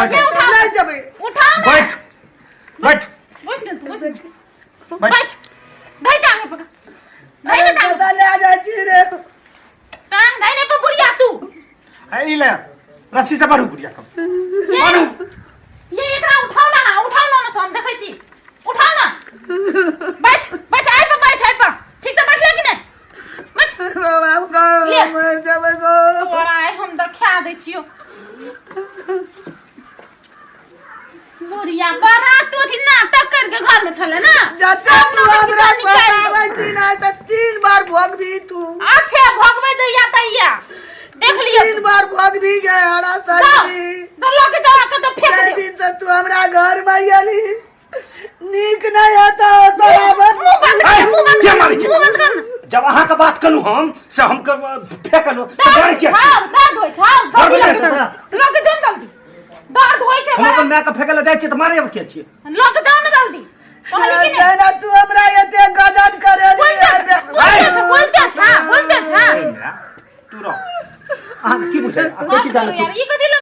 ये उठाओ। नहि जेबै। उठाओ ना। बैठ बैठ। बैठ ना तू, बैठ। बैठ। बैठ, धइ टांग पकड़, धइ ना टांग। कतऽ लए जाइ छी रे? टांग धइ ने पे बुढ़िया तू। है, ई ले रस्सी से बान्हू बुढ़िया के, बान्हू। ये एकरा उठाओ ना, उठाओ ना, ना हम देखै छी, उठाओ ना। बैठ बैठ, आइ पर बैठ, आइ पर ठीक से बैठ ले कि नहीं? बैठ। बाप गो। ले। मर जेबै गो। तोरा आइ हम देखा दै छियो बुढ़िया। बड़ा तू अथी नाटक करके घर में छले ना। जते सब तू लोग के हमरा निकालि दो। सताबै छी ना, से तीन बार भोगबी तू। अच्छे भगबै जइया तैया देख लियो। तीन बार भोगबी गे हरा जाओ सही। तो लग जाओ के तो फेंक जाहि दियो। दिन से तू हमरा घर में अयली, नीक नहीं होता तोरा बस। मुंह बंद कर, ए, मुंह बंद के कर, मारै छै? मुंह बंद कर ना। जब अहाँके बात कलू हम से हम फेकलू तऽ डर किया? हां, दर्द होइ छै, हां, जल्दी दर्द लग होइ जाओ, लग जाओ जल्दी, दर्द होइ छै। हम बड़ा। अपन माय के फेकै लए जाइ छियै तऽ मारै किया छियै? लग जाओ ना जल्दी, कहली कि नहीं? जेना तू हमरा एते गजन करेली। बोलते छ, बोलते छ, बोलते छ, बोलते छ। ए माय, तू रह। अहाँके की बुझाइ? कोची जानै छी? यार, ई कथी?